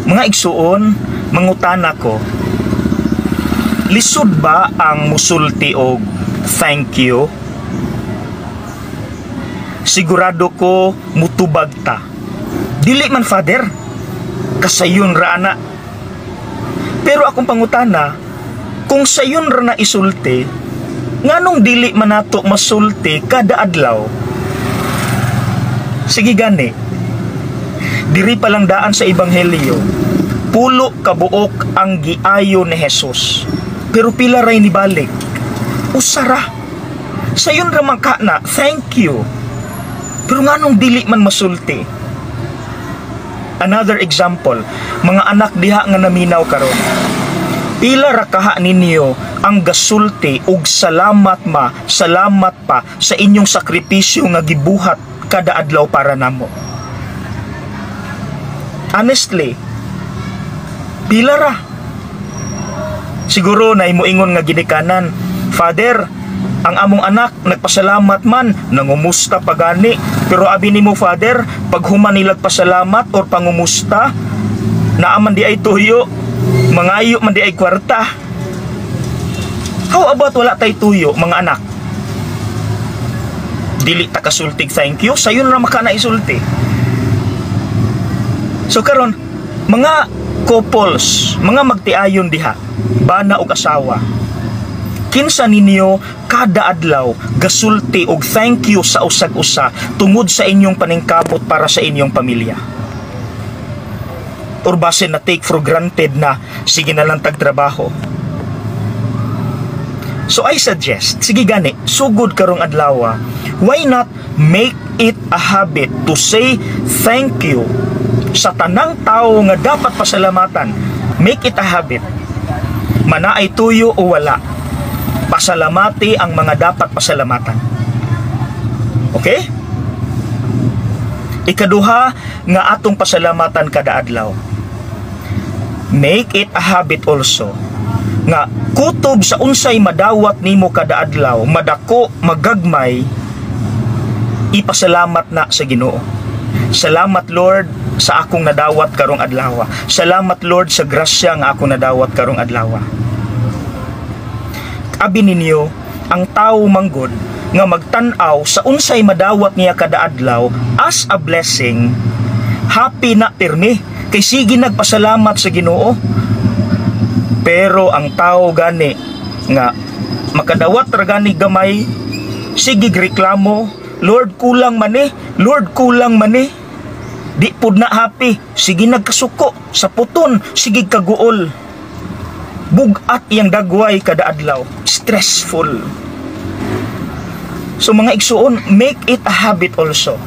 Mga igsuon, mangutana ko, lisod ba ang musulti og "Thank you"? Sigurado ko mutubag ta, "Dili man, Father, kasayon ra ana." Pero akong pangutana, kung sayon ra na isulti, nganong dili man nato masulti kada adlaw? Sige gani. Diri pa lang daan sa Ebanghelyo, 10 ka buok ang giayo ni Jesus. Pero pila ray nibalik? Usa ra. Sayon ra man ka na, "Thank you." Pero nganong dili man masulti? Another example, mga anak diha nga naminaw karon. Pila ra kaha ninyo ang gasulti og "Salamat, Ma, salamat, Pa, sa inyong sakripisyo nga gibuhat kada adlaw para namo"? Honestly, pila ra? Siguro na moingon nga ginikanan, "Father, ang among anak nagpasalamat man, nangumusta pa gani. Pero abi nimo, Father, pag human nilag pasalamat or pangumusta, naa man diay tuyo, mangayo man diay kwarta." How about wala tay tuyo, mga anak? Dili ta kasultig "Thank you"? Sayon ra maka na isulti. So karon, mga couples, mga magtiayon diha, bana og asawa, kinsa ninyo kada adlaw gasulti og "Thank you" sa usag usa tungod sa inyong paningkamot para sa inyong pamilya? Or basin na take for granted na sige na lang tagtrabaho? So I suggest, sige gani, sugod karong adlaw, why not make it a habit to say "Thank you" sa tanang tao nga dapat pasalamatan? Make it a habit. Manaay tuyo o wala, pasalamati ang mga dapat pasalamatan. Okay? Ikaduha nga atong pasalamatan kada adlaw. Make it a habit also nga kutob sa unsay madawat nimo kada adlaw, madako, magagmay, ipasalamat na sa Ginoo. Salamat, Lord, sa akong nadawat karong adlaw. Salamat, Lord, sa grasya nga akong nadawat karong adlaw. Abi ninyo, ang tao manggod nga magtan-aw sa unsay madawat niya kada adlaw as a blessing, happy na pirmi kay sige nagpasalamat sa Ginoo. Pero ang tao gani nga makadawat ra gani gamay, sige reklamo, "Lord, kulang man eh. Lord, kulang man eh." Di pud na happy, sige nagkasuko sa puton, sige kaguol. Bugat iyang dagway kada adlaw, stressful. So mga igsuon, make it a habit also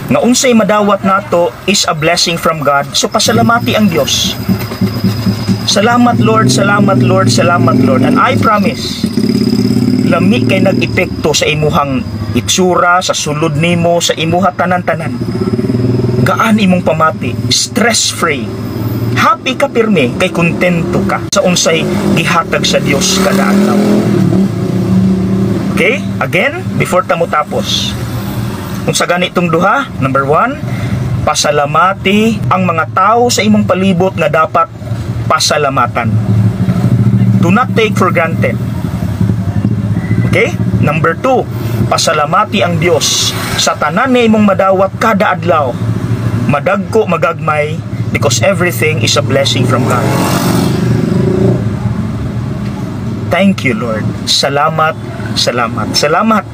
nga unsay madawat nato is a blessing from God. So pasalamati ang Dios. Salamat, Lord, salamat, Lord, salamat, Lord. And I promise, lami kay nag-epekto sa imuhang itsura, sa sulod nimo, sa imuha tanan-tanan. Gaan imong pamati, stress-free. Happy ka pirmi kay kontento ka sa unsay gihatag sa Dios kada adlaw. Okay? Again, before ta mo tapos. Unsa gani itong duha? Number 1, pasalamati ang mga tao sa imong palibot nga dapat pasalamatan. Do not take for granted. Okay? Number 2, pasalamati ang Dios sa tanan nga imong madawat kada adlaw. Madagko, magagmay, because everything is a blessing from God. Thank you, Lord. Salamat, salamat, salamat.